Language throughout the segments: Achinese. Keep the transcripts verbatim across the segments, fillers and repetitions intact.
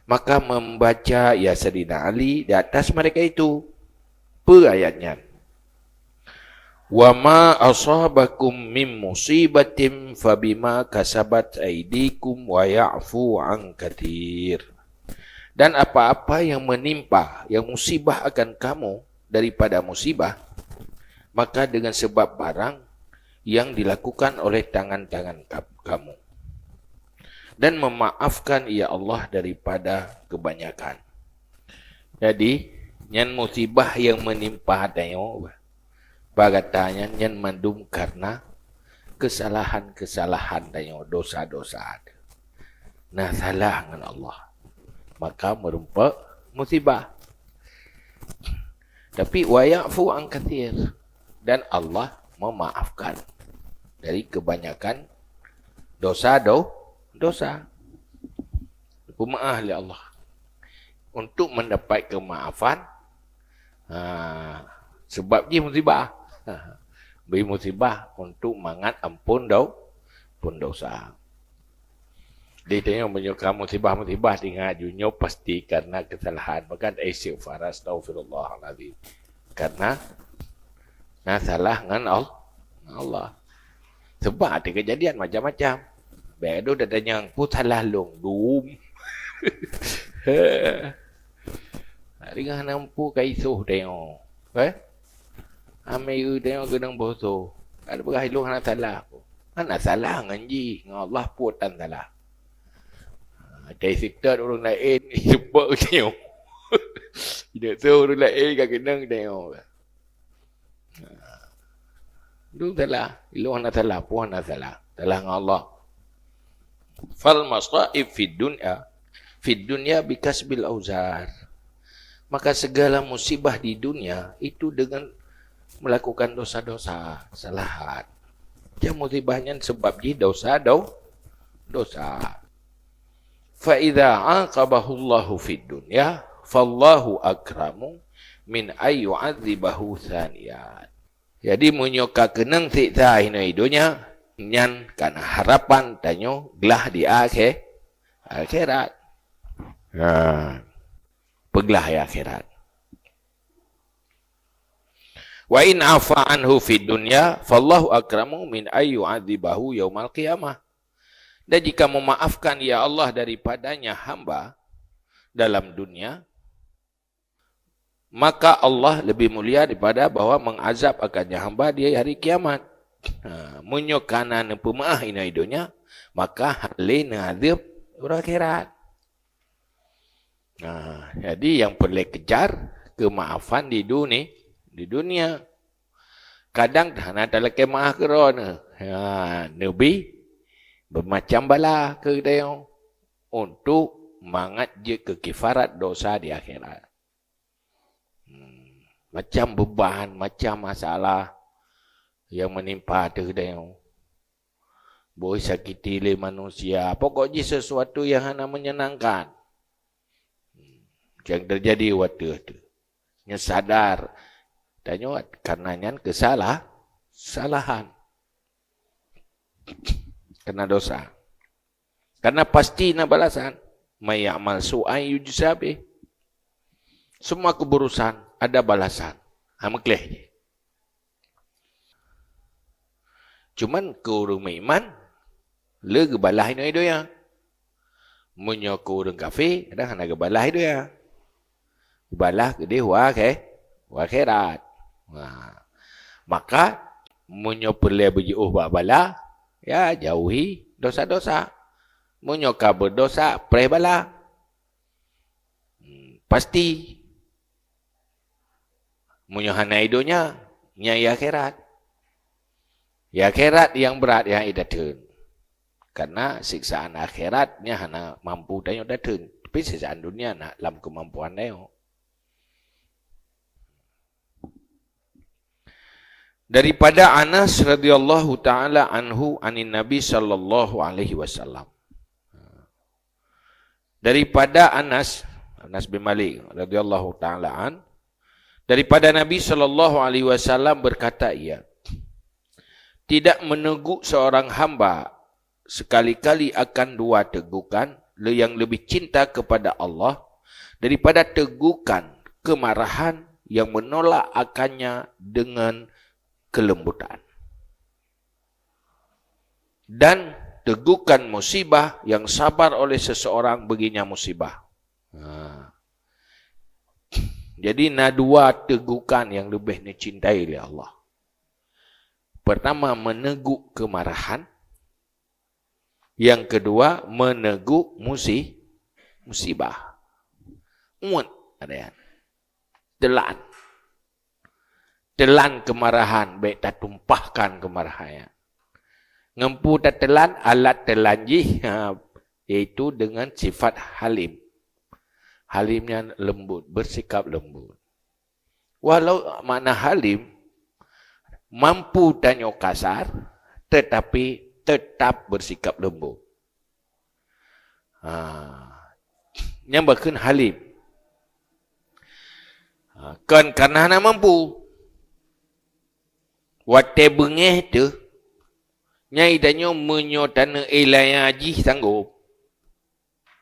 Maka membaca ia Saidina Ali di atas mereka itu. Peue ayat nyan? "Wa ma asabakum min musibatin fabima kasabat aidikum wa ya'fu an katsir." Dan apa-apa yang menimpa, yang musibah akan kamu daripada musibah, maka dengan sebab barang yang dilakukan oleh tangan-tangan ka-, kamu. Dan memaafkan ia Allah daripada kebanyakan. Jadi, nyan musibah yang menimpa tanyoe, bak gata nyan, nyan mandum karena kesalahan-kesalahan tanyoe, dosa-dosa. Na salah ngon Allah, maka meureumpok musibah. Tapi, "Wa ya'fu an katsir," dan Allah memaafkan dari kebanyakan dosa do-, dosa. Pemaaf lé Allah. Untuk mendapat kemaafan, ha, sebab jih musibah. Bri musibah untuk mangat ampun do-, ampun dosa. Di tanyoe meunyoe ka musibah-musibah, ingat, jih nyoe pasti karena kesalahan. Maka istighfar, "Astaghfirullahalazim." Karena na salah ngon Al-, Allah. Sebab ada kejadian macam-macam. Baik tu dah tanya, "Peue salah lôn?" Dum. Ringan nampu ka isoh tanyoe. Eh? Amai eu tanyoe keunong bosoh. Ada peugah ilôn hana salah. Hana salah ngon jih, ngon Allah pun tan salah. Ha, tai sitat ureueng laén, seupok tanyoe. Tidak tahu ureueng laén ka keunong tanyoe. Itu salah. Ilôn hana salah, pun hana salah. Salah ngon Allah. Fal masaib fid dunya, fid dunya bikasbil auzar. Maka segala musibah di dunia itu dengan melakukan dosa-dosa, kesalahan. Jadi musibah nyan sebab jih dosa, do-, dosa. Fa idza aqabahullahu fid dunya, fallahu akramu min ay yu'adzibahu tsaniyan. Jadi, meunyoe ka keunong siksa inoe i donya, nyan kana harapan tanyoe glah di akhé-, akhirat. Ha. Peuglah di akhirat. "Wa in afa anhu fid dunya, fallahu akramu min ay yu'adzibahu yaumal qiyamah." Dan jika memaafkan ia Allah daripadanya hamba dalam dunia, maka Allah lebih mulia daripada bahwa mengazab akannya hamba di hari kiamat. Ha, meunyoe kana neupeumeu'ah inoe i donya, maka hana lé neuazab uroe akhirat. Nah, jadi nyang peureulée kejar keumaafan di duni-, di dunia. Kadang hana talakée meu'ah keudroe neuh. Ha, neubi beumacam bala keu geutanyoe untuk mangat jeuet keu kifarat dosa di akhirat. Hmm, macam beban, macam masalah nyang meunimpa ateueh geutanyoe. Boh sakiti lé manusia, pokok jih sesuatu nyang hana menyenangkan. Hmm, nyang teujadi watée-watée. Nyoe sadar, tanyoe karena nyan keusalah-, kesalahan. Karena dosa. Karena pasti na balasan. "May ya'mal su'an yujza bih." Semua keburukan ada balasan. Ha, meukleh jih. Cuman keu ureuëng meuiman, le geubalah inoe i donya. Meunyoe keu ureuëng kafé, kadang hana geubalah i donya. Geubalah keudeh u akhé-, u akhirat. Nah, maka meunyoe peureulée beujiôh bak bala, ya jauhi dosa-dosa. Meunyoe ka beudosa, preh bala. Hmm, pasti. Meunyoe hana i donya, nyan i akhirat. I akhirat nyang brat nyang i dateun. Karena siksaan akhirat nyan hana mampu tanyoe dateun. Tapi siksaan dunia na lam keumampuan tanyoe. Daripada Anas radhiyallahu ta'ala anhu anin Nabi sallallahu alaihi wasallam. Daripada Anas, Anas bin Malik radhiyallahu ta'ala an, daripada Nabi sallallahu alaihi wasallam berkata ia, "Tidak menegur seorang hamba sekali-kali akan dua tegukan, le-, yang lebih cinta kepada Allah daripada tegukan kemarahan yang menolak akannya dengan kelembutan. Dan tegukan musibah yang sabar oleh seseorang baginya musibah. Ha. Jadi, na dua tegukan yang leubeh neucintai lé Allah. Pertama, meneguk kemarahan. Yang kedua, meneguk musi-, musibah. Muet, ada ya. Telan. Telan kemarahan, baik tatumpahkan kemarahan nyan. Ngon peue tatelan, alat telan jih, ha, iaitu dengan sifat halim. Halim nyan lembut, bersikap lembut. Walau makna halim, mampu tanyoe kasar, tetapi tetap bersikap lembut. Ha. Nyan bakheun halim. Ha, kon karena hana mampu. Watée beungéh teuh, nyai tanyoe meunyoe taneuk ilaya jih sanggob.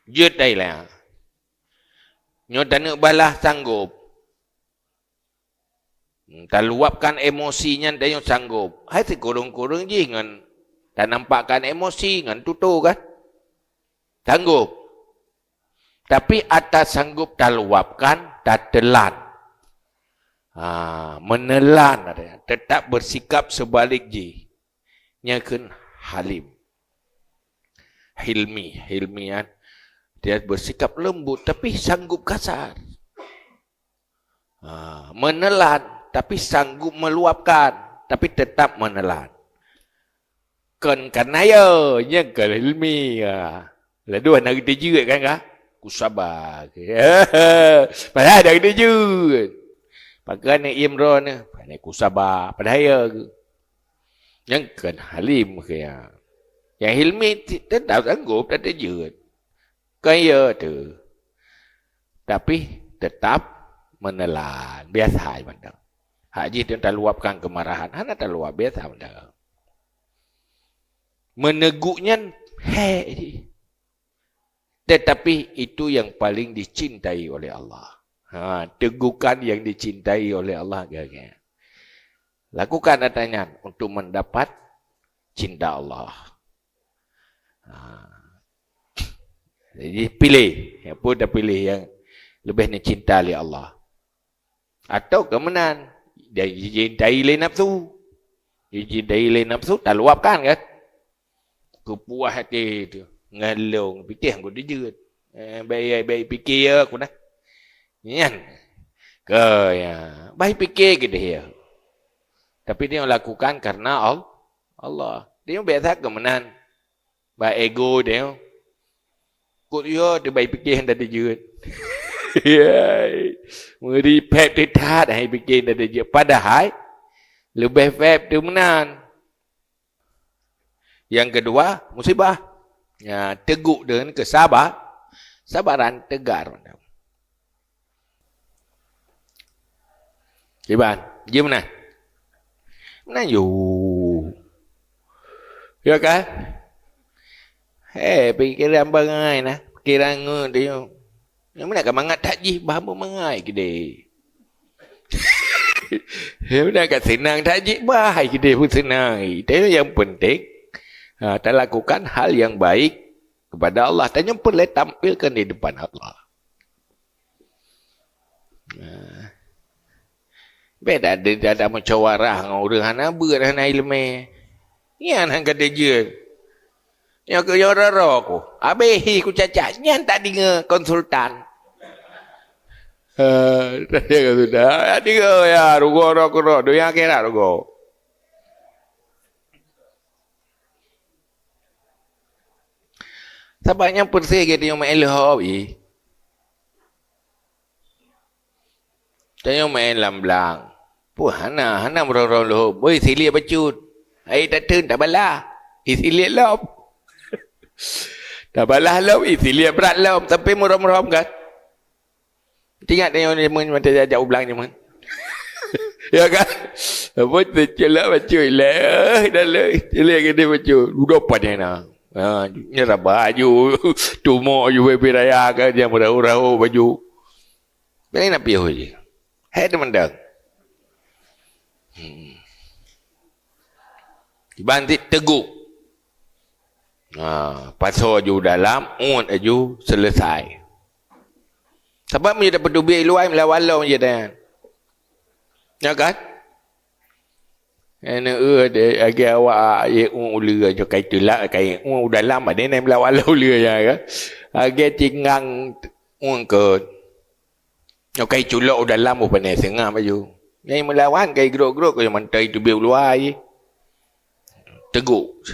Jeuet ilaya. Nyoe taneuk balah sanggob. Taluapkan emosi nyan tanyoe sanggob. Hai sikureueng-kureueng jih ngon tanampakkan emosi ngon tutoe kan? Sanggob. Tapi ata sanggob taluapkan, tatelan. Ha, menelan, tetap bersikap sebalik jih. Nyan kheun halim. Hilmi, hilmi kan. Dia bersikap lembut tapi sanggup kasar. Ha, menelan tapi sanggup meluapkan, tapi tetap menelan. Kon kan ayo, nyan kon hilmi. Ha. Lalu hana geuteujeut kan ka? Kusaba. Padahai dah geuteujeut. Pakon ni Imran ni? Padahai kusaba. Padahai ya. Nyan kon halim keu ya. Nyang hilmi ti-, tetap sanggup, tak teujeuet. Kon ya tu. Tapi tetap menelan. Biasa mantong. Hak jih tu taluapkan kemarahan. Hana taluap, biasa mantong. Meneguh nyan, hek jih. Tetapi itu yang paling dicintai oleh Allah. Ha, tegukan yang dicintai oleh Allah, gagah. Lakukan ata nyan untuk mendapat cinta Allah. Ha. Jadi pilih, ya, pun dah pilih yang lebih dicinta oleh Allah. Atau keu meunan, dicintai lé nafsu. Dicintai lé nafsu, taluapkan kan? Keupuas até tu. Ngalong, pikir aku dijeuet. Eh, baik, baik pikir ya aku dah. Nyan. Ke ya. Baik pikir gitu ya. Tapi dia lakukan karena Al-, Allah. Dia biasa keu meunan. Ba ego dia. Kok yo tu baik pikir hana dijeuet. Yai. Meuri pep teutat hai pikir hana dijeuet. Padahai leubeh pep tu meunan. Yang kedua, musibah. Ya, teguh dengan kesabar, sabaran tegar. Iban, jeuem nah. Nah, yo. Ya kan? Hei, pikiran bangai nah. Pikiran ngeut dia. Yang mana ka mangat that jih, bah mangai gede. Yang mana ka senang that jih, bah gede pun senang. Tapi yang penting, ha, talakukan hal yang baik kepada Allah. Tanyoe peureulée tampilkan di depan Allah. Nah. Beda ada, ada musyawarah ngon ureuëng hana beuet, hana iéleumé. Nyan han ka dijeuet. Nyoe keu nyoe roro ku. Abéh hi ku cacak. Nyan tak deungoe konsultan. Ha, tak deungoe sudah. Tak deungoe ya, rugoe roh keudroe. Donya akhirat rugoe. Sabab nyang peureuseh geutanyoe meu'en leuhob jih. Tanyoe meu'en lam blang. Peue hana, hana meurong-rong leuhob. Boi siliek bacut. Ai tateun tabalah. Isiliek lom. Tabalah lom, isiliek brat lom. Tapi meurong-rong kan. Ingat tanyoe nyoe meunan mantong jak-jak u blang nyoe meunan. Ya kan? Apa tu celak bacut leh. Dah leh. Celak gede bacut. Udah pandai na. Ha, nyan raba aju, tumok aju bebe raya ka, dia meurahô-rahô baju. Bèk na piôh jih. Hai teumandang. Hmm. Iban cit teuguk. Ha, pasoe aju dalam, uet aju, selesai. Sabab meunyoe tapeuteubiet luwa, meulawan lom jih nyan. Ya kan? Ene, eh, de, lagèe awak, ye, u, uleue, nyoe kai tulak, kai, u, u dalam, ade nem lawat uleue, ya kan? Lagèe cingang, u, eungkot. Nyoe kai culok u dalam, u, pane seungap aju. Nyang meulawan, kai grok-grok, kai mantoi teubiet u luwa, ye. Teuguk.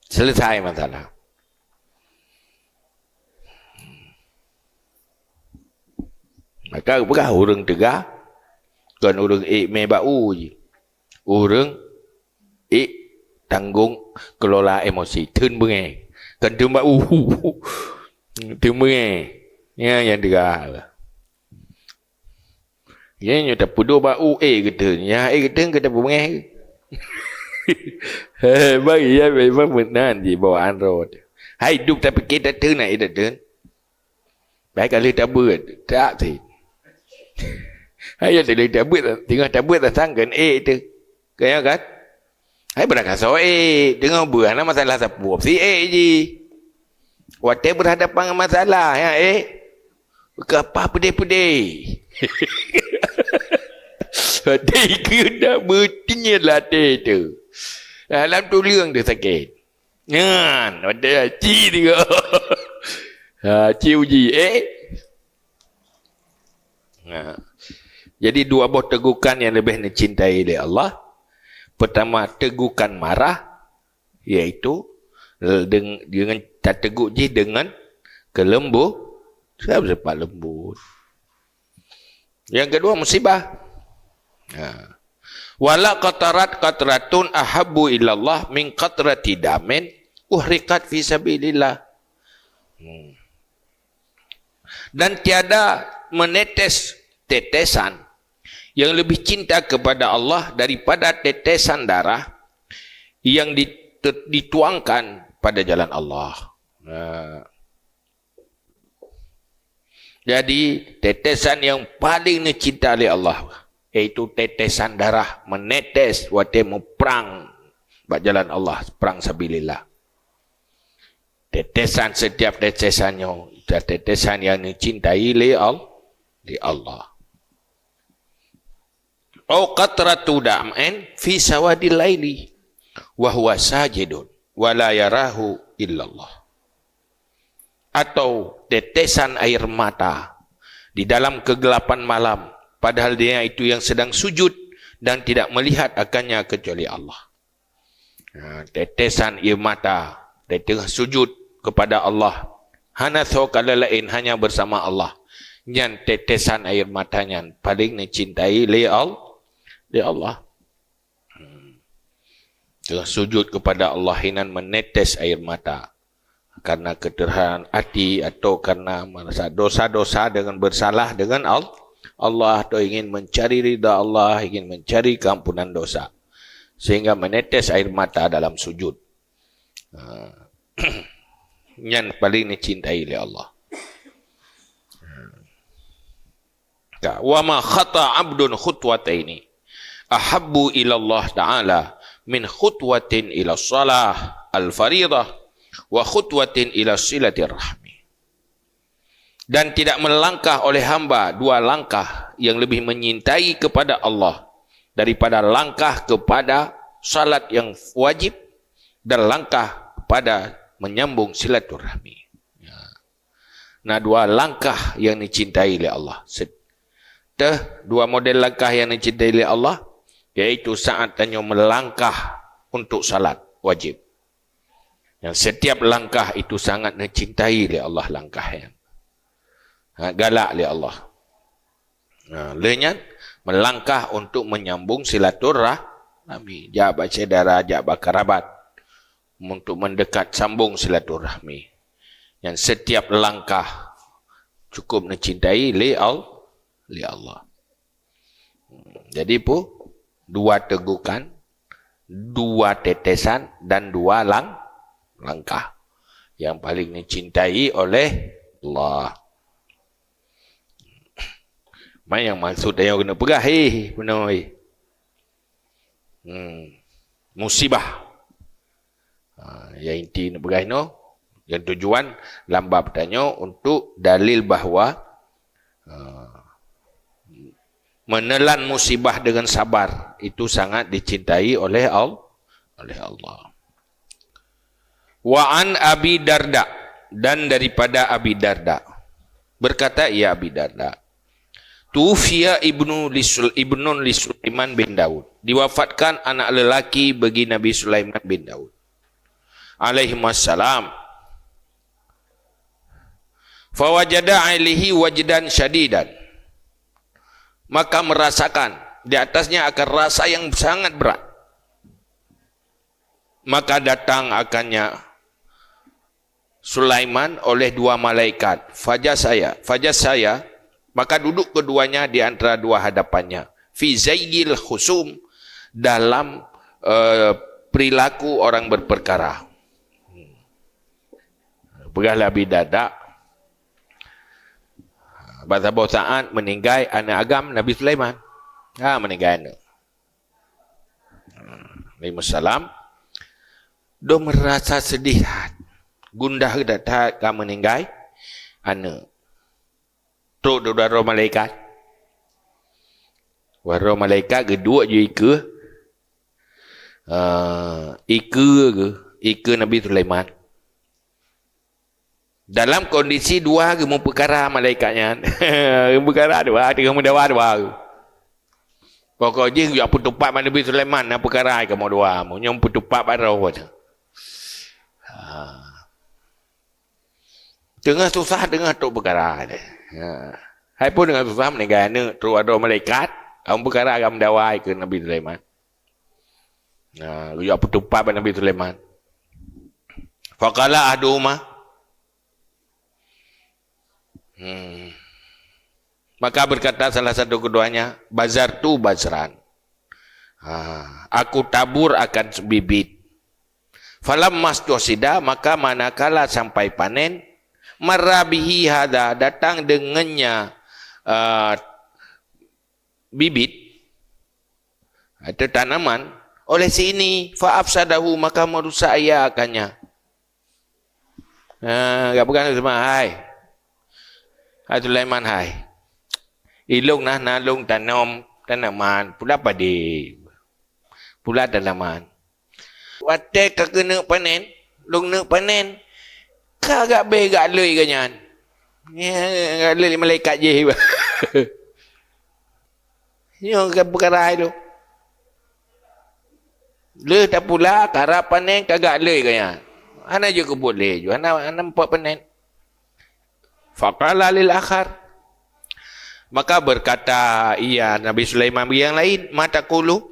Selesai masalah. Maka geupeugah ureueng teuga, kon ureueng ék mé bak u jih. Ureueng ék tanggong kelola emosi, theun beungèh. Kon theun bak u. Theun beungèh. Nyan nyang teuga. Nyan nyoe tapeuduek bak u, ék geutheun. Nyan ék geutheun keu tapeubungèh. He, bagi ya memang meunan jih bawaan droe teuh. Hai dup tapike tatheun, na ék tatheun. Bai ka lheueh tabeuet, tak cit. Hai ya lheueh tabeuet, teungoh tabeuet tasangkeuen ék teuh. Ka nyan kan? Hai beurangkasoe, deungoe beuh hana masalah sapeue, si ék jih. Watèe beurhadapan ngon masalah, ya ék. Keu apa peudeh-peudeh? Watèe ikeu dak beutinggi latèe tu. Dalam tuleueng tu sakét. Nyan, watèe ci tiga. Ha, ci uji, ék. Nah, jadi dua boh tegukan yang lebih dicintai oleh Allah. Pertama, tegukan marah, yaitu deng-, dengan tateguh jih dengan kelembu-, siapa lembut. Yang kedua, musibah. Ha. Wala qatarat qatratun ahabbu ilallah min qatrati damin uhriqat fi sabilillah. Hmm. Dan tiada menetes tetesan yang lebih cinta kepada Allah daripada tetesan darah yang di-, dituangkan pada jalan Allah. Nah. Jadi, tetesan yang paling neucinta lé Allah, yaitu tetesan darah menetes watèe muprang bak jalan Allah, prang sabilillah. Tetesan, setiap tetesan nyoe, tetesan yang dicintai lé Al-, lé Allah. Au qatratu dam'in fi sawadil laili wa huwa sajidun wa la yarahu illallah. Atau tetesan air mata di dalam kegelapan malam, padahal dia itu yang sedang sujud dan tidak melihat akannya kecuali Allah. Ha, tetesan air mata, teungoh sujud kepada Allah. Hana soe kalon laén, hanya bersama Allah. Nyan tetesan air mata nyan paling neucintai lé Al-, lé Allah. Hmm. Teungoh sujud kepada Allah, inan menetes air mata. Karena keterhalan hati atau karena merasa dosa-dosa dengan bersalah dengan Al-, Allah, atau ingin mencari ridha Allah, ingin mencari keampunan dosa. Sehingga menetes air mata dalam sujud. Ha. Nyan paling dicintai lé Allah. Ka, "Wa ma khata abdun khutwataini ahabbu ila Allah Ta'ala min khutwatin ila shalah al-faridah wa khutwatin ila silatirrahmi." Dan tidak melangkah oleh hamba dua langkah yang lebih menyintai kepada Allah daripada langkah kepada salat yang wajib dan langkah kepada menyambung silaturahmi. Ya. Nah, dua langkah yang dicintai oleh Allah. Set-, teuh, dua model langkah yang dicintai oleh Allah, yaitu saat tanyoe melangkah untuk salat wajib. Yang setiap langkah itu sangat dicintai oleh Allah langkah nyan. Ha, galak lé Allah. Ha, lheueh nyan, melangkah untuk menyambung silaturah-, rahmi. Jak bak syedara, jak bak kerabat. Untuk mendekat sambung silaturahmi. Yang setiap langkah cukup dicintai lé Al-, lé Allah. Jadi, pu, dua tegukan, dua tetesan, dan dua lang-, langkah yang paling dicintai oleh Allah. Man nyang maksud tanyoe keuneuk peugah, heh, bunoe. Hmm. Musibah. Ha, yang inti keuneuk peugah inoe, yang tujuan lam bab tanyoe untuk dalil bahwa, ha, menelan musibah dengan sabar itu sangat dicintai oleh Al-, oleh Allah. Wa an Abi Darda, dan daripada Abi Darda. Berkata ia Abi Darda, "Tufiya ibnu li Sul-, ibnun li Sulaiman bin Daud." Diwafatkan anak lelaki bagi Nabi Sulaiman bin Daud. Alaihimassalam. "Fawajada alaihi wajdan syadidan." Maka merasakan di atasnya akan rasa yang sangat berat. Maka datang akannya Sulaiman oleh dua malaikat. Faja saya, faja saya, maka duduk keduanya di antara dua hadapannya. Fi zayyil khusum, dalam, eh, perilaku orang berperkara. Peugah lé Abi Darda, bak saboh saat meninggai aneuk agam Nabi Sulaiman. Ha, meninggai aneuk. Alaihissalam. Dong merasa sedih that. Gundah that ka meninggai aneuk. Trok dua droe malaikat. Dua droe malaikat geuduek ju ikeue. Ah, ikeue geuh, ikeue Nabi Sulaiman. Dalam kondisi dua geumeupeukara malaikat nyan. Geumeupeukara dua, teungoh meudawa dua. Pokok jih geujak peutupat bak Nabi Sulaiman, na peukara kamoe dua. Meunyoe peutupat bak droe. Ha. Teungoh susah, teungoh trok peukara. Ha. Hai pun teungoh susah, meninggai aneuk, trok droe malaikat, kamoe peukara, kamoe meudawa keu Nabi Sulaiman. Ha, geujak peutupat bak Nabi Sulaiman. Faqala ahaduhuma. Hmm. Maka berkata salah satu keduanya, "Bazartu bazran." Ha, aku tabur akan bibit. Falamma stuhsida, maka manakala sampai panen, marra bihi hadza, datang dengannya, eh, bibit atau tanaman oleh si ini, fa afsadahu, maka merusak ia akannya. Ha, gak peugah Sulaiman, hai. Hai Sulaiman, hai. Ilong nah, na lôn tanom tanaman, pula padi. Pula tanaman. Watée ka keuneuk panen, lôn neuk panen, ka gak bé gak lheueh geuh nyan. Gak lheueh malaikat jih. Nyoe ka peukara tu. Lheueh tapula, karab panen, ka gak lheueh geuh nyan. Hana jeuet keubuet lé ju, hana, hana mupat panen. Faqala lil akhar. Maka berkata ia Nabi Sulaiman bagi yang lain, "Ma taqulu?"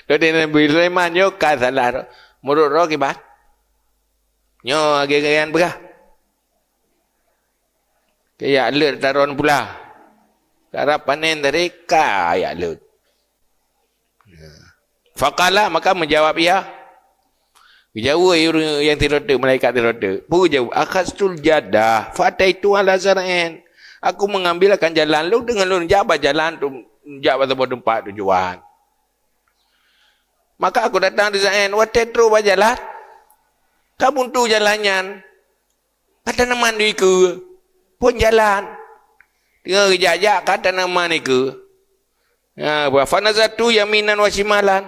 Jadi Nabi Sulaiman nyoe ka salah. Meunurot droe kiban? Nyoe lagée nyan peugah. Keu jak leuet taron pula. Karab panen tadi ka jak leuet. Faqala, maka menjawab ia. Geujaweueb ureuëng nyang sidroe teuk, malaikat sidroe teuk. Peue geujaweueb? "Akhaztul jadah, fa ataitu ala zar'in." Aku mengambil akan jalan lôn, deungon lôn jak bak jalan tu, jak bak saboh teumpat tujuan. Maka aku datang di zar'in, watée trok bak jalan, ka buntu jalan nyan. Ka tanaman di keue, phon jalan. Teungoh geujak-jak ka tanaman di keue. Ha, fa nazartu yaminan wa shimalan.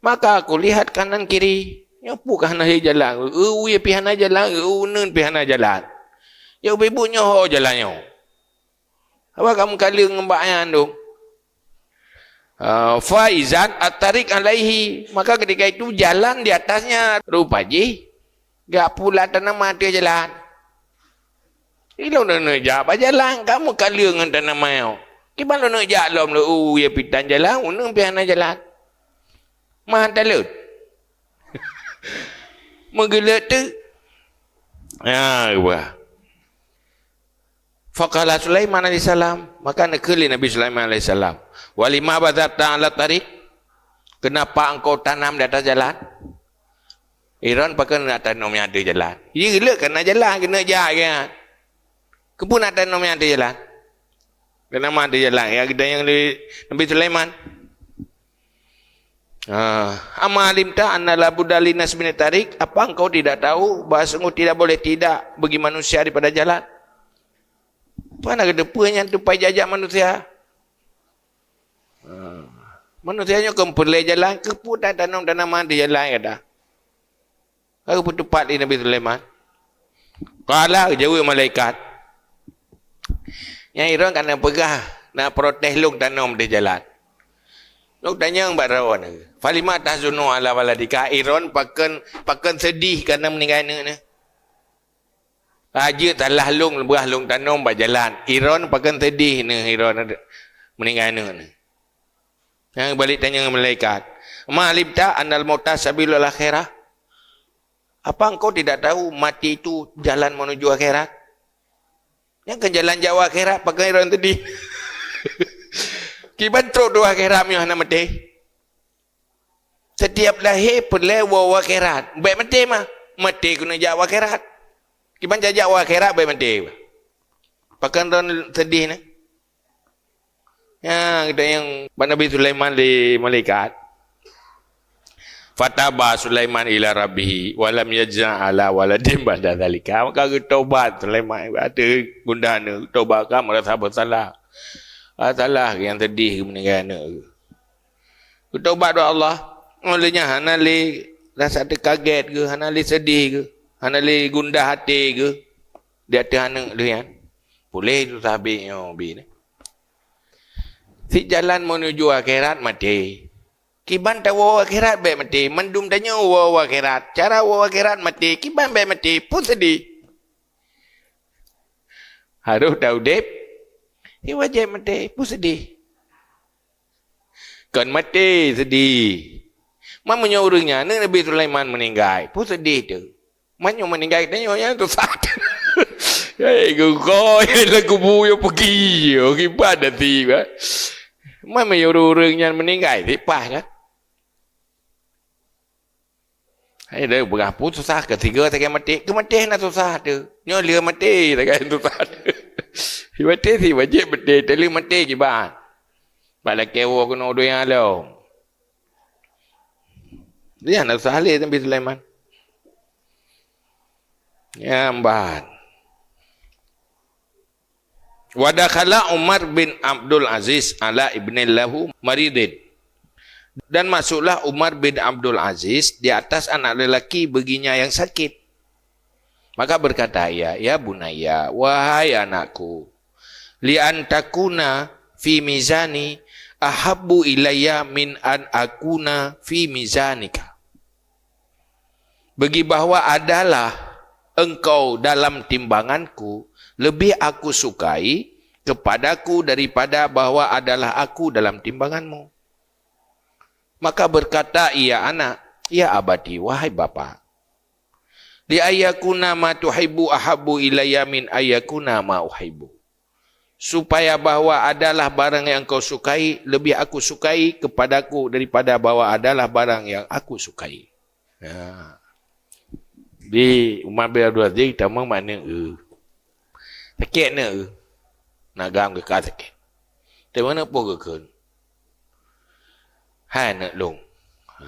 Maka aku lihat kanan kiri. Nyoe peue ka hana jalan. Eu, wie pih hana jalan, eu, uneuen pih hana jalan. Nyoe bibit nyoe ho jalan nyoe. Awak ka meukaleueng ngon bak nyan dong. Ah, fa izan at-tariq alaihi, maka ketika itu jalan di atasnya. Rupa jih gak pula tanaman ateueh jalan. Ilong neujak bak jalan, kamu kaleueng ngon tanaman nyoe. Kiban lôn neujak lom lé u ya pitan jalan, uneuen pih hana jalan. Mah taleuet. Meugeuleuet teuk. Ha, wah. Faqala Sulaiman alaihissalam, maka neukheun lé Nabi Sulaiman alaihissalam, "Walima bazarta ala tariq? Kenapa engkau tanam di atas jalan?" Iron pakon nak tanom nyang ateueh jalan. Iya, le kana jalan keuneuk jak kan. Keupeue nak tanom nyang ateueh jalan? Kana ma ateueh jalan, ya, kita nyang di Nabi Sulaiman. Ah, "Amma alimta anna la budda linnas min tarik?" Apa engkau tidak tahu bahwa sungguh tidak boleh tidak bagi manusia daripada jalan? Apa nak kata peue nyang tupai jajak manusia? Ah, manusia nyoe kon peureulée jalan, keupeue tanom tanaman di jalan gata? Ka geupeutupat lé Nabi Sulaiman. Qala, geujaweueb malaikat, "Nyan Iron ka na peugah, na protes lôn tanom di jalan." Lôn tanyong bak droe nyoe, "Falima tahzunu ala waladika?" Iron pakon, pakon seudeh kana meuninggai aneuk nyoe? Rajeuk salah lôn, leubeh lôn tanom bak jalan. Iron pakon seudeh nyoe Iron meuninggai aneuk nyoe? Nyang balik tanyong malaikat, "Ma alimta annal mauta sabilul akhirah?" Apa engkau tidak tahu mati itu jalan menuju akhirat? Nyang kan jalan jak u akhirat, pakon Iron tadi. Kiban trok u akhirat meunyoe hana maté? Setiap lahé peureulée woe u akhirat. Bék maté mah. Maté keuneuk jak u akhirat. Kiban jak u akhirat bék maté. Pakon Iron seudeh nyoe? Ya, kita nyang bak Nabi Sulaiman lé malaikat. "Fataba Sulaiman ila rabbihi wa lam yajza ala waladin ba'da zalika." Maka geutobat Sulaiman ateueh gundah aneuk, geutobat ka meurasa bersalah. Ah, salah nyang seudeh meuninggai aneuk. Geutobat bak Allah. Óh lheueh nyan hana lé rasa teukagét geuh, hana lé seudeh geuh, hana lé gundah até geuh di ateueh aneuk lheueh nyan. Puléh tu sabe nyoe bi nyoe. Si jalan menuju akhirat maté. Kiban tawoe u akhirat bék maté. Mandum tanyoe woe u akhirat. Cara woe u akhirat maté. Kiban bék maté. Peue seudeh? Harôh taudeb, si wajéb maté. Peue seudeh? Kon maté seudeh. Man meunyoe ureuëng nyan, aneuk Nabi Sulaiman meuninggai, peue seudeh teuh? Man nyoe meuninggai, tanyoe nyan susah teuh. Hei, geugoe lam kubu nyoe peugi, oh, kiban nasib, eh. Man meunyoe ureuëng nyan meuninggai, leupah kan? Hai, dah peugah pun susah, keu tiga sagai maté. Keu maté na susah teuh. Nyoe lheueh maté sagai susah teuh. Si maté si wajéb maté, talheueh maté kiban. Bak lakée woe keunoe dua nyang lom. Nyan na susah lé Nabi Sulaiman. Nyan ban. Wa dakhala Umar bin Abdul Aziz ala ibnin lahu maridin. Dan masuklah Umar bin Abdul Aziz di atas anak lelaki baginya yang sakit. Maka berkata ia, "Ya bunayya, wahai anakku, li an takuna fi mizani ahabbu ilayya min an akuna fi mizanika." Bagi bahwa adalah engkau dalam timbanganku, lebih aku sukai kepadaku daripada bahwa adalah aku dalam timbanganmu. Maka berkata ia anak, "Ya abati, wahai bapa, li ayakuna ma tuhibbu ahabbu ilayya min ayakuna ma uhibbu." Supaya bahwa adalah barang yang engkau sukai, lebih aku sukai kepadaku daripada bahwa adalah barang yang aku sukai. Ya. Di Umar bin Abdul Aziz, tamong makna e. Sakét na e. Nak gam ke ka sakét. Tapi mana pun ke kön. Hai aneuk lôn. Ha.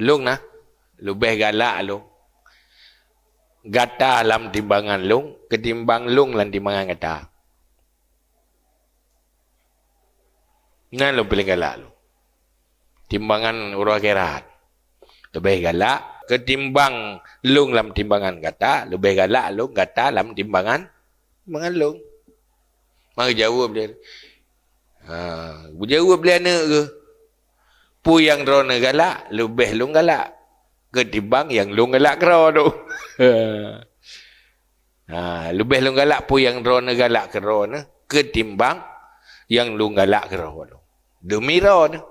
Lôn na, leubeh galak lôn. Gata lam timbangan lôn, ketimbang lôn lam timbangan gata. Nyan lôn piléh galak lôn. Timbangan uroe akhirat. Leubeh galak, ketimbang lôn lam timbangan gata, leubeh galak lôn gata lam timbangan, timbangan lôn. Maka jaweueb lé. Ha, geujaweueb lé aneuk geuh. Peue nyang droeneuh galak, leubeh lôn galak ketimbang nyang lôn galak keudroe tu. Ha, leubeh lôn galak peue nyang droeneuh galak keudroe nyoe ketimbang nyang lôn galak keudroe tu. Deumi droeneuh.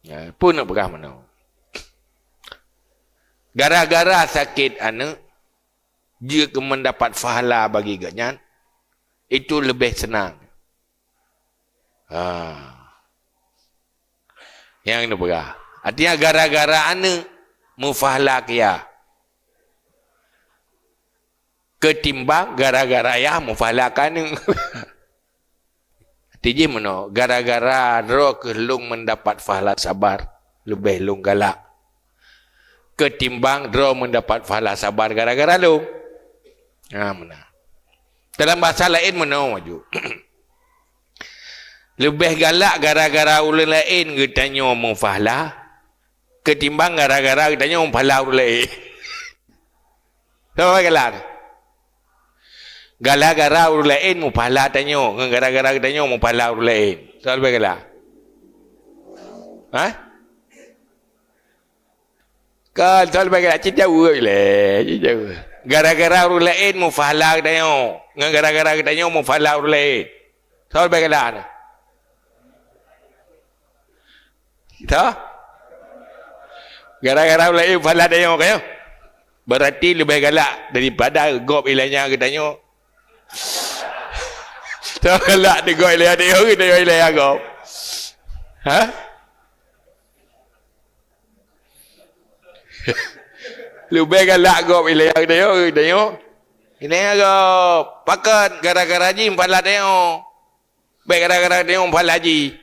Ha, peue neupeugah meunoe? Gara-gara sakét aneuk, jeuet keu mendapat pahala bagi geuhnyan, itu leubeh seunang. Ha. Nyang neupeugah, Artinya gara-gara aneuk meupahala keu yah. Ketimbang gara-gara yah meupahala keu aneuk. Arti jih meunoe, gara-gara droe kheueh lôn meudapat pahala sabar, leubeh lôn galak. Ketimbang droe meudapat pahala sabar gara-gara lôn. Ha, meunan. Dalam bahasa laén meunoe maju. Leubeh galak gara-gara ureuëng laén geutanyoe meupahala, ketimbang gara-gara geutanyoe meupahala ureuëng laén. Sama galak. Gara-gara ureuëng laén meupahala tanyoe, ngon gara-gara geutanyoe meupahala ureuëng laén. Soal leubeh galak. Ha? Kan soal leubeh galak, cit jaweueb lé, cit jaweueb. Gara-gara ureuëng laén meupahala geutanyoe, ngon gara-gara geutanyoe meupahala ureuëng laén. Soal leubeh galak. Toh? Gara-gara ureuëng laén pahala tanyoe, ka nyo? Berarti leubeh galak daripada gob ilanya geutanyoe. Toh galak di gob ilanya tanyoe, geutanyoe ilanya gob. Ha? Leubeh galak gob ilanya geutanyoe, geutanyoe ilanya gob. Pakon gara-gara jih pahala tanyoe. Bèk gara-gara tanyoe pahala jih.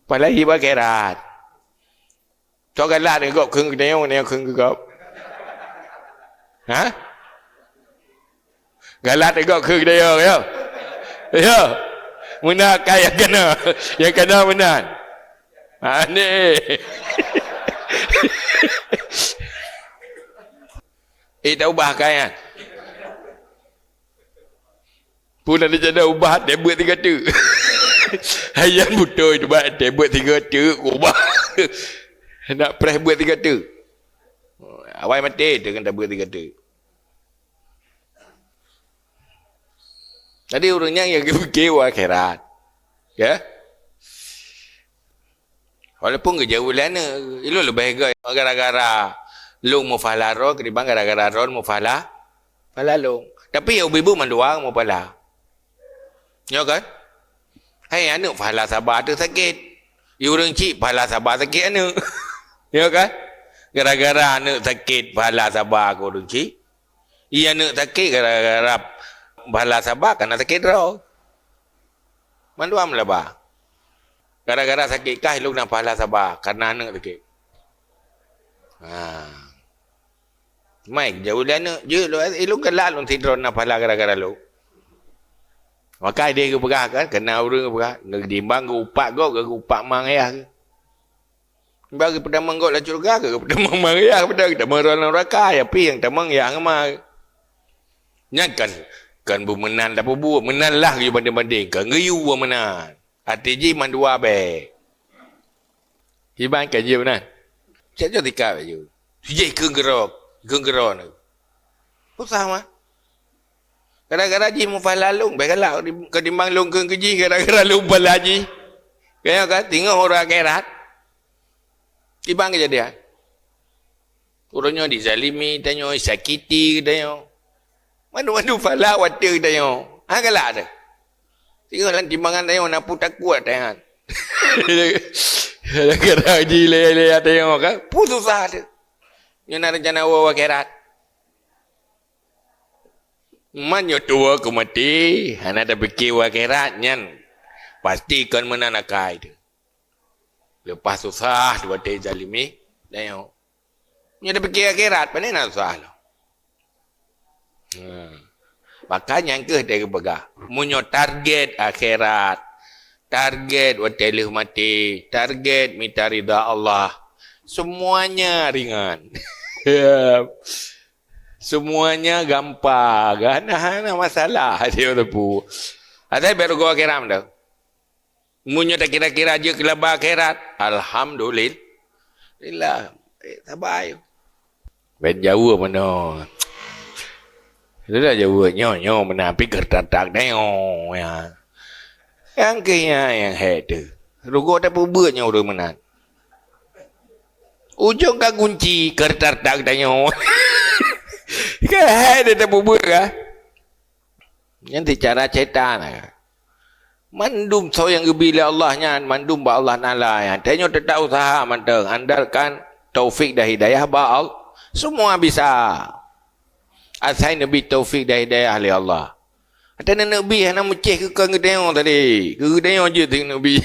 Pahala jih bak akhirat. Soe galak ngon gob kheun geutanyoe, ngon kheun keu gob. Ha? Galak ngon gob kheun geutanyoe, yo. Yo. Meunan kai nyang kana. Nyang kana meunan. Ha, ni. Eh, tak ubah kai, ha? Pun ada jalan ubah, tebet tiga tu. Hayan beutôi tu, bah, tebet tiga tu, ubah. Nak preh buet tiga tu. Awai maté tu kan tebet tiga tu. Jadi, ureuëng nyan nyang geupike u akhirat. Ya? Walaupun geujaweueb lé aneuk, ilôn leubeh göt gara-gara lôn meupahala droe ketimbang gara-gara droe meupahala, pahala lôn. Tapi ya ubit-ubit mandua meupahala. Nyo kan? Hai aneuk pahala saba teuh sakét. Ya ureuëng chik pahala saba sakét aneuk. Nyo kan? Gara-gara aneuk sakét pahala saba keu ureuëng chik. Iya aneuk sakét gara-gara pahala saba kana sakét droe. Mandua meulaba. Gara-gara sakét kah ilôn na pahala saba, karena aneuk sakét. Ha. Mai jauh lé aneuk, jeuet lôn, ilôn galak lôn sidroe na pahala gara-gara lôn. Maka ideh geupeugah kan, kena ureuëng geupeugah, timbang geuupat gob, geuupat mang ayah. Bagi peutamong gob lam syurga, keu peutamong mang ayah, peutamong droe lam neuraka, ya pi nyang tamong ya ngeuma. Nyan kan, kan beumeunan dah peubuet, meunan lah geuyue banding-banding, kan geuyue meunan. Até jih mandua bèe. Iban kan jih meunan. Cak jeuet tika bèe jih. Sijih keu geurok, keu geurok ni. Susah mah. Gara-gara jih meupahala lôn, bèe galak ketimbang lôn keu jih gara-gara lôn pahala jih. Kaya kan, teungoh uroe akhirat. Iban keujadian. Uroe nyoe dizalimi tanyoe, disakiti tanyoe. Mandum-mandum pahala watèe tanyoe. Ha galak teuh. Teungoh lam timbangan tanyoe na peue takot tanyoe. Gara-gara jih lé-lé tanyoe kan. Peue susah teuh. Nyoe na reuncana woe akhirat. Man nyoe tuwoe keu maté, hana tapike u akhirat nyan, pasti kon meunan akai teuh. Leupah susah watèe zalimi, dan nyoe. Nyoe tapike akhirat, pane na susah lom. Hmm. Maka nyan keuh teupeugah, meunyoe target akhirat, target watèe lheueh maté, target mita ridha Allah, semuanya ringan. Semuanya gampang, hana, hana masalah, dia teupeu. Asai bèk rugoe akhirat dah. Meunyoe takira-kira jeuet keu laba akhirat, alhamdulillah. Eh, sabar ayuh. Bèk jaweueb meunoe. Sudah jaweueb nyoe, nyoe meunan, pi keu tak-tak nyoe, ya. Nyang keu nyan nyang hék teuh. Rugoe tapeubeuet nyoe ureueng meunan. Ujong ka gunci, keu retak-retak geutanyoe. Ka hai dia tapeubeuet ka. Nyan ti cara setan ka. Mandum soe nyang geubri lé Allah nyan, mandum bak Allah Taala nyan. Tanyoe teutap useuha mantong, andalkan taufik dan hidayah bak Allah. Semua bisa. Asai neubri taufik dan hidayah lé Allah. Ata neubri hana meucéh keu keu geutanyoe tadi. Keu geutanyoe jeuet neubri.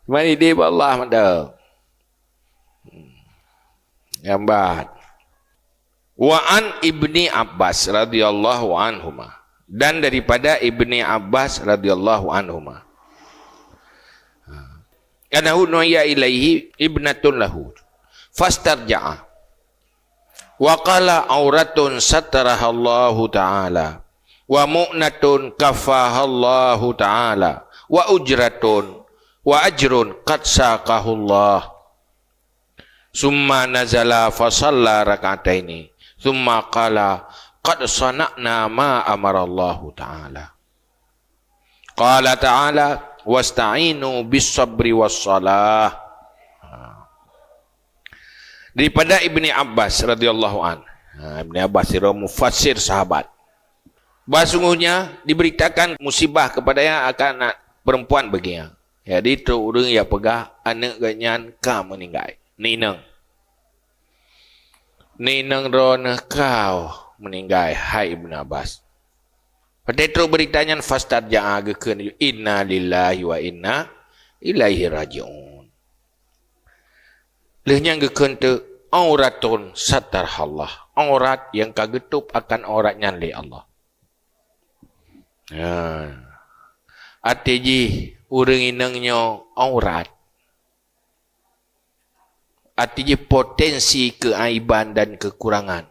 Mari di bak Allah mantong. Nyambat. Wa an Ibni Abbas radhiyallahu anhuma. Dan daripada Ibni Abbas radhiyallahu anhuma. Annahu nuhiya ilaihi ibnatun lahu. Fastarja'a. Wa qala auratun satarahallahu ta'ala. Wa mu'natun kafahallahu ta'ala. Wa ujratun. Wa ajrun qad saqahullah. Summa nazala fasalla rak'ataini. Summa qala, "Qad sana'na ma amarallahu ta'ala." Qala ta'ala, "Wasta'inu bis sabri was salah." Ha. Daripada Ibni Abbas radhiyallahu an. Ha, Ibni Abbas sira mufassir sahabat. Bahwa sungguhnya diberitakan musibah kepadanya akan anak perempuan baginya. Jadi, trok ureuëng nyang peugah aneuëk geuh nyan ka meuninggai. Neu inong. Neu inong droeneuh ka meuninggai, hai Ibnu Abbas. Watée trok beurita nyan, fastarja'a, geukheun, "Inna lillahi wa inna ilaihi raji'un." Lheueh nyan geukheun teuk, "Auratun satarahallah." Aurat nyang ka geutôb akan aurat nyan lé Allah. Ha. Até jih ureuëng inong nyoe aurat. Até jih potensi keuaiban dan kekurangan.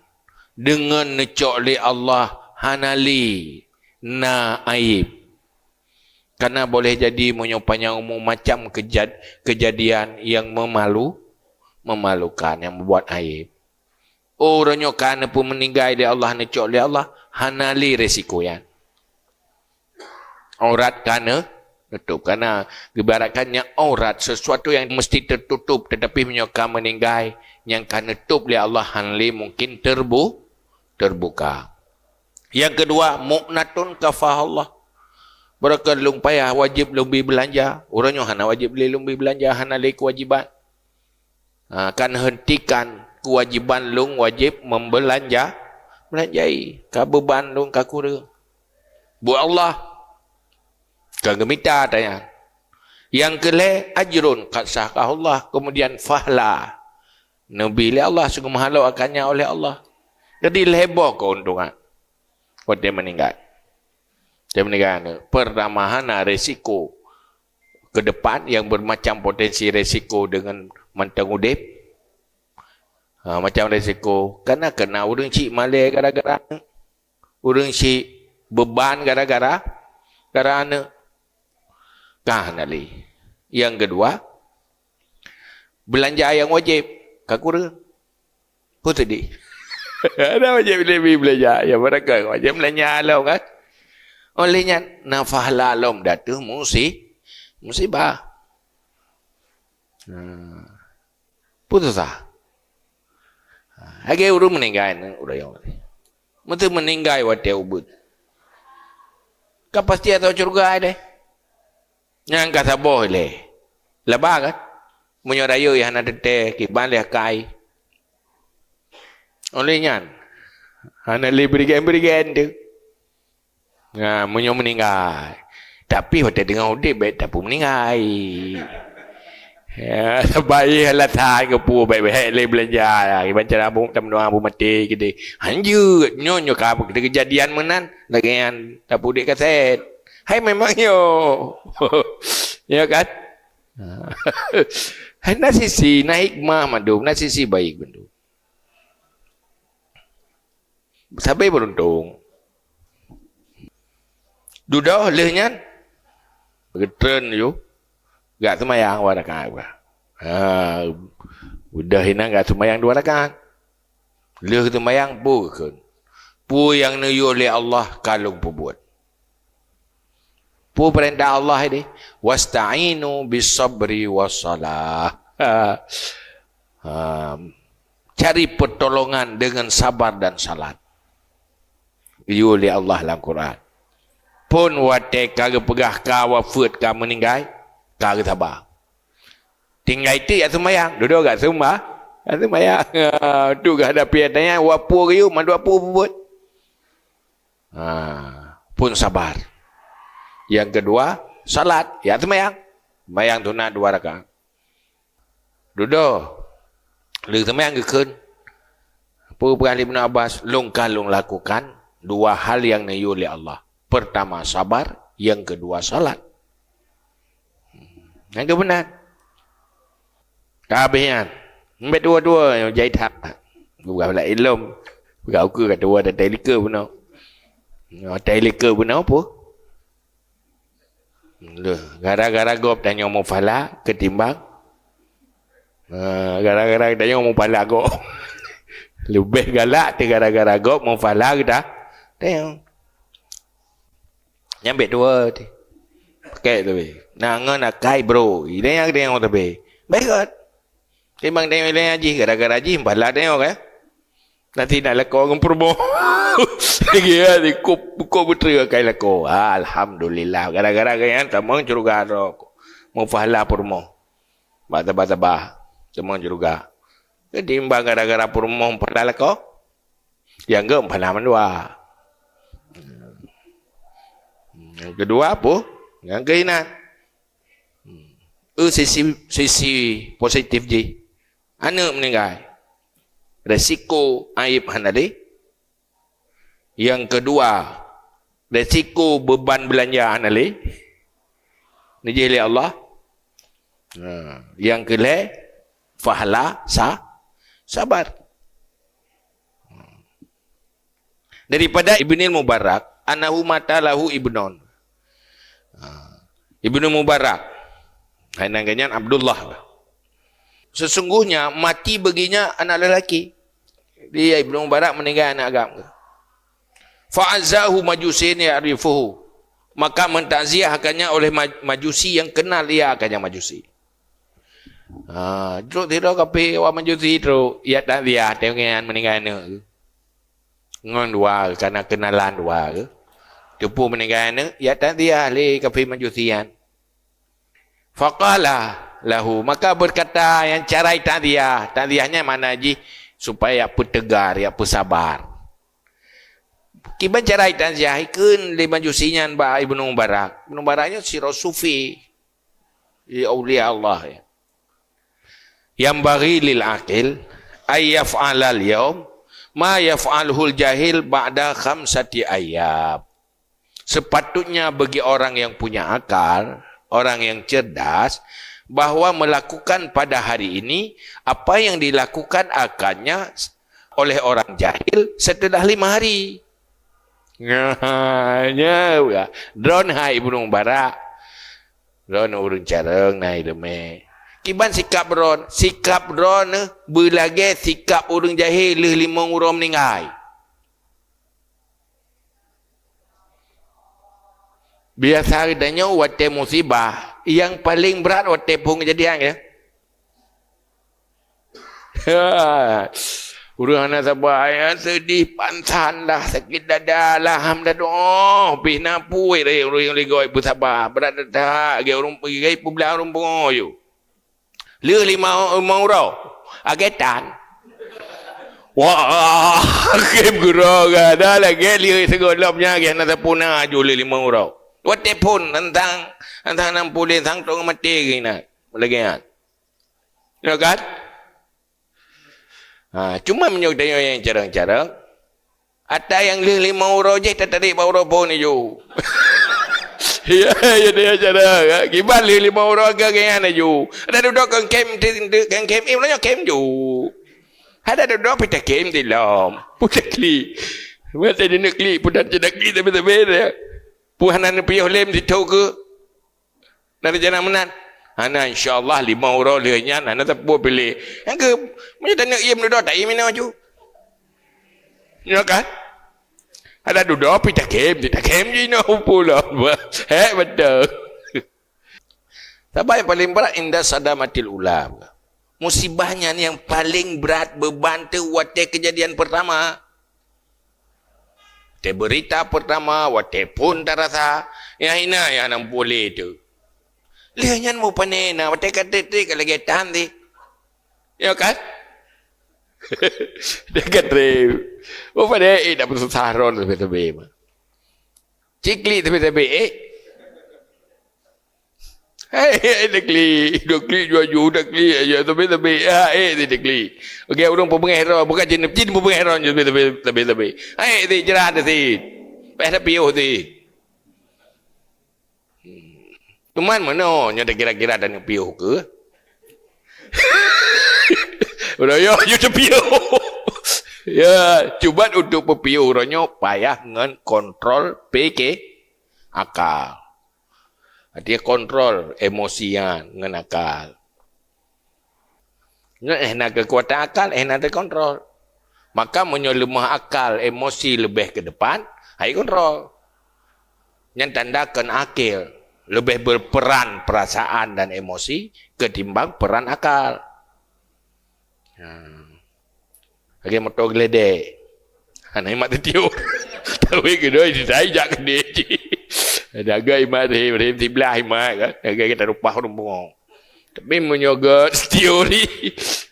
Deungon neucok lé Allah hana lé na aib. Karena boleh jadi meunyoe panyang umu macam kejad-, kejadian yang memalu, memalukan, yang membuat aib. Oh, uroe nyoe ka neupeumeuneunggai lé Allah, neucok lé Allah, hana lé resiko nyan. Aurat ka neutôb. Karena geuibaratkan nyan aurat, sesuatu yang mesti tertutup, tetapi meunyoe ka meuninggai, nyang ka neutôb lé Allah hana lé mungkin terbu-, terbuka. Yang kedua, mu'natun kafahullah. Beureukat lôn payah wajéb lôn bri beulanja, uroe nyoe hana wajéb lé lôn bri beulanja, hana lé keuwajiban. Ha, kan hentikan kewajiban lôn wajéb membelanja, belanjai, ka beuban lôn ka kureueng. Buet Allah, ka geumita tanya. Nyang keu lhée, ajrun qad saqahullah, kemudian fahla, neubri lé Allah, sunggoh meuhalo akan nyan oleh Allah. Jadi lhée boh keuntungan watée meuninggai. Watée meuninggai aneuëk, pertama hana resiko ke depan yang bermacam potensi resiko deungon mantong udeb. Ha, macam resiko. Kana, kana ureuëng cit malée gara-gara aneuëk. Ureuëng cit beuban gara-gara, gara aneuëk. Ka hana lé. Yang kedua, beulanja nyang wajéb ka kureueng. Peue teudeh? Ada wajéb lé bri beulanja, ya, barangkapeue wajéb beulanja lom kan. Oleh nyan, na fahla lom datu musi-, musibah. Nah, peue susah. Lagée ureuëng meuninggai, ureuëng nyang meuteumé meuninggai watée ubeut. Ka pasti atau syeuruga deh. Nyang ka saboh ilée. Laba kan? Meunyoe rayeuk hana teuntée, kiban lé akai. Oleh nyan, hana lé berigen-berigen tu. Nah, meunyoe meuninggai. Tapi watée teungoh udeb, bék tapeumeuninggai. Ya, sabai alasan keupeue bék-bék lé beulanja. Kiban cara bu-, teumeudoa bu maté keudeh. Hanjeuet, nyoe, nyoe ka keujadian meunan. Lagée nyan, tapeuudeb kasét. Hai memang nyoe. Ya kan? Hai na sisi, na hikmah mandum, na sisi baik mandum. Sabe beuruntung. Dudoe lheueh nyan, geutreun laju, geujak seumayang dua rakaat. Ha, udah inan geujak seumayang dua rakaat. Lheueh seumayang, peue geukheun? Peue nyang neuyue lé Allah ka lôn peubuet. Peue peurintah Allah ini? "Wasta'inu bis sabri was salah." Ha, cari pertolongan dengan sabar dan salat. Geuyue lé Allah lam Quran. Phon watée ka geupeugah ka wafeuet, ka meuninggai, ka geusaba. Tinggai teuk jak seumayang, dudoe gak seumah, gak seumayang. Tu geuhadapi atanya, wapue geuyue mandua pue buet. Ha, phon sabar. Nyang keudua, salat, jak seumayang. Seumayang sunat dua rakaat. Dudoe, lheueh seumayang geukheun. Peue peugah lé Ibnu Abbas, lôn ka lôn lakukan dua hal nyang neuyue lé Allah. Pertama sabar, nyang keudua salat. Nyang keubeuna. Ka habéh nyan. Mbet dua-dua nyang jai that. Bukan pula ilom. Bukan uku kata dua datai lika beuna. Datai lika beuna apa? Leuh, gara-gara gob tanyoe muphala ketimbang, ha, gara-gara tanyoe muphala gob. Leubeh galak teuh gara-gara gob muphala geutanyoe. Nyang bek dua teuh. Pakai tu be. Nah, ngon akai bro. Ini yang dia yang tu be. Baik kot. Timbang tanyoe ilée jih gara-gara jih muphala tanyoe kan. Nanti nak lakoe ngon peurumoh. Lagi ya, dikop, kop beutôi akai lakoe. Alhamdulillah, gara-gara gobnyan tamong syeuruga droe. Muphala peurumoh. Bak taba-taba tamong syeuruga. Ketimbang gara-gara peurumoh muphala lakoe, nyang geuh muphala mandua. Nyang keudua apa? Nyang keuinan. Hmm. Eh, sisi, sisi positif jih. Aneuk meuninggai. Resiko aib hana lé. Nyang keudua, resiko beuban beulanja hana lé. Neujih lé Allah. Ha, nyang keulhée, pahala sa-, sabar. Daripada Ibnil Mubarak, annahu mata lahu ibnun. Ha. Ibnu Mubarak. Hai nan geuh nyan Abdullah. Sesungguhnya mati baginya anak lelaki. Dia Ibnu Mubarak meuninggai aneuk agam. Fa'azzahu majusin ya'rifuhu. Maka mentakziah akannya oleh ma-, majusi yang kenal ia akannya majusi. Ha, trok sidroe kafé awak majusi trok, ya takziah, tengok nyan meuninggai aneuk. Ngon dua, kana kenalan dua ke. Teupeu meuninggai aneuk, ya takziah lé kafé majusi nyan. Faqala lahu, maka berkata yang carai takziah. Takziah nyan makna jih supaya peuteugar, ya peusabar. Kiban carai takziah, ikheun lé majusi nyan bak Ibnu Mubarak. Ibnu Mubarak nyoe sidroe sufi. Di aulia Allah, ya. Yanbaghi lil aqil ay yaf'alal yaum ma yaf'aluhul jahil ba'da khamsati ayyam. Sepatutnya bagi orang yang punya akal, orang yang cerdas, bahwa melakukan pada hari ini apa yang dilakukan akannya oleh orang jahil setelah lima hari. Nyan, ya. Droeneuh hai Ibnu Mubarak. Droeneuh ureueng carông na ileumé. Kiban sikap droeneuh, sikap droeneuh beulagée sikap ureueng jahé lheueh limong uroe meuninggai. Biasa geutanyoe watée musibah, nyang paleng brat watée phon keujadian, ya. Ureueng hana saba, ya, seudeh, pansan lah, sakét dada lah, ham dadoe pih na puet, eh, ureueng nyang ligoi beusaba, brat that, lagée ureueng, lagée peublah ureueng pungo yue. Lheueh lima, lima uroe, agétan. Wah, kém geuroe gada lagée lheueh sigohlom nyan, gét hana sapeue na aju lheueh lima uroe. Watée phon, tantang, tantang nam puléh, tantang maté geuh na. Lagée nyan. Ya kan? Ha, cuma meunyoe tanyoe nyang carông-carông, ata nyang lheueh limong uroe jih tatarék bak uroe phon aju. Ya, ya, ya, carông. Ha, kiban lheueh limong uroe agak nyan aju. Ada dudoe keu kém, keu kém, eh, uroe nyoe kém ju. Ada dudoe pih takém dilom. Pih taklik. Masa di neuk klik, pih dak klik tapi-tapi dah. Pih hana neupiôh lé meusitu keu. Na rencana meunan? Hana, insya Allah, limong uroe lheueh nyan, hana sapeue piléh. Nyang keu, meunyoe taneuk iem dudoe, taiem inoe aju. Nyoe kan? Ada dudoe, pih takém, takém je inoe pula. Hék beutôi. Sabab nyang paleng brat inda sadamatil ula. Musibah nyan nyang paleng brat beuban teuh watée keujadian peurtama. Watée beurita peurtama, watée phon tarasa, nyang hina nyang hana muphom lé teuh. Lheueh nyan mupane na, watée ka treb-treb ka lagée tan teuh. Ya kan? Watée ka treb. Mupane, eh, dak peususah droe sabe-sabe mah. Ciklik sabe-sabe, eh. Hai, hai, taklik. Dua klik, dua ju, taklik. Ya, sabe-sabe. Ha, eh, si taklik. Okey, ureuëng peubeungéh droe. Bukan cit, cit peubeungéh droe, sabe-sabe, sabe-sabe. Hai, si jeurah, si. Payah tapiôh, si. Hmm. Cuman, meunoe, nyoe takira-kira dan piôh ke? Udah, yo, you tapiôh. Ya, cuba untuk pepiôh uroe nyoe payah ngon kontrol P K, akal. Artinya kontrol emosi nyan ngon akal. Nyoe eh na keukuatan akal, eh na teukontrol. Maka meunyoe leumah akal, emosi leubeh keu depan, hai kontrol. Nyan tanda kon akil leubeh berperan perasaan dan emosi ketimbang peran akal. Ha. Lagée moto geuledek. Hana imat teutiok. Tapi keudua jidai jak keudeh jih. Jaga imat rhem, rhem siblah imat kan. Jaga kita rupah ureuëng bungong. Tapi meunyoe gét teori,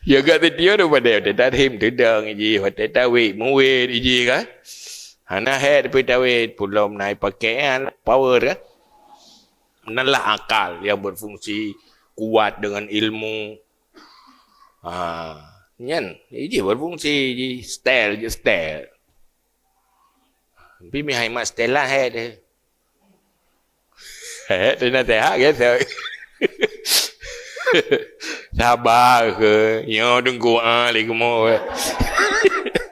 ya gét teori tu pada watée tarhem teudong jih, watée tawet muwet jih kan. Hana hek tapi tawet, pulom nai pakaian, power kan. Meunan lah akal yang berfungsi kuat dengan ilmu. Ha, nyan, jih berfungsi, jih style, jih style. Tapi mihai mak style lah, hek deh. Hek deh, nasihat, gitu. Sabar ke, nyoe tunggu ah, lagi mau.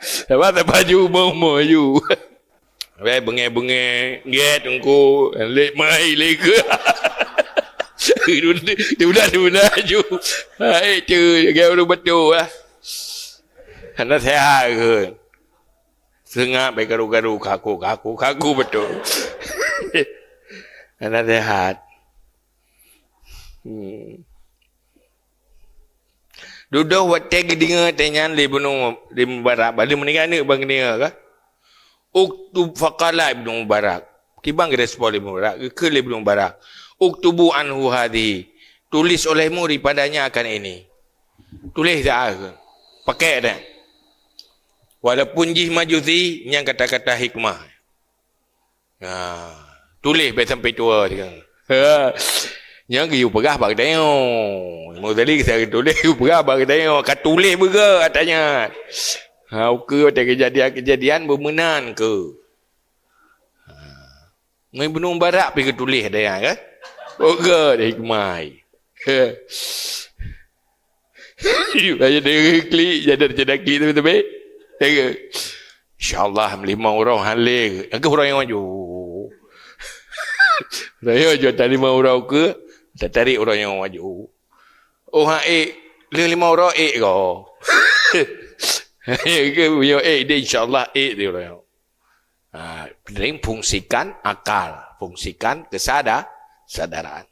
Sabar, sabar, ju, mau, mau, ju. Weh, beungéh-beungéh, gét teungku, lé mai lé ke. Teulah, teulah ju. Hai, tu, gét ureuëng beutôi lah. Hana sehat ke. Seungab bae garu-garu, kaku, kaku, kaku beutôi. Hana sehat. Hmm. Dudoe watée geudeungoe teuh nyan lé bunoe, lé Mubarak, bak lé meuninggai aneuëk ban geudeungoe ka. Uktub, faqala Ibnu Mubarak. Kiban geurespon lé Ibnu Mubarak, geukheun lé Ibnu Mubarak, "Uktubu anhu hadhihi." Tulis olehmu daripadanya akan ini. Tuléh dah. Pakai dah. Walaupun jih Majusi, nyan kata-kata hikmah. Ha, tuléh bak sampai tuwoe dia. Ha. Nyang geuyue peugah bak geutanyoe. Muzali saya tuléh geuyue peugah bak geutanyoe. Ka tuléh beuga katanya. Ha, ukeue watée kejadian-kejadian beumeunan ke. Ha. Ngon Ibnu Mubarak pi geutuléh daya kan? Beuga deh hikmah. Ha. Ayo deh klik, jadi cerita klik tu betul. Deh. Insyaallah lima orang halé. Aku orang yang maju. Raya je tadi lima orang ke, tak tarik orang yang maju. Oh ha eh, lima orang eh ko. Ke yo eh deh insyaallah eh deh orang. Ha, penting fungsikan akal, fungsikan kesada-, kesadaran.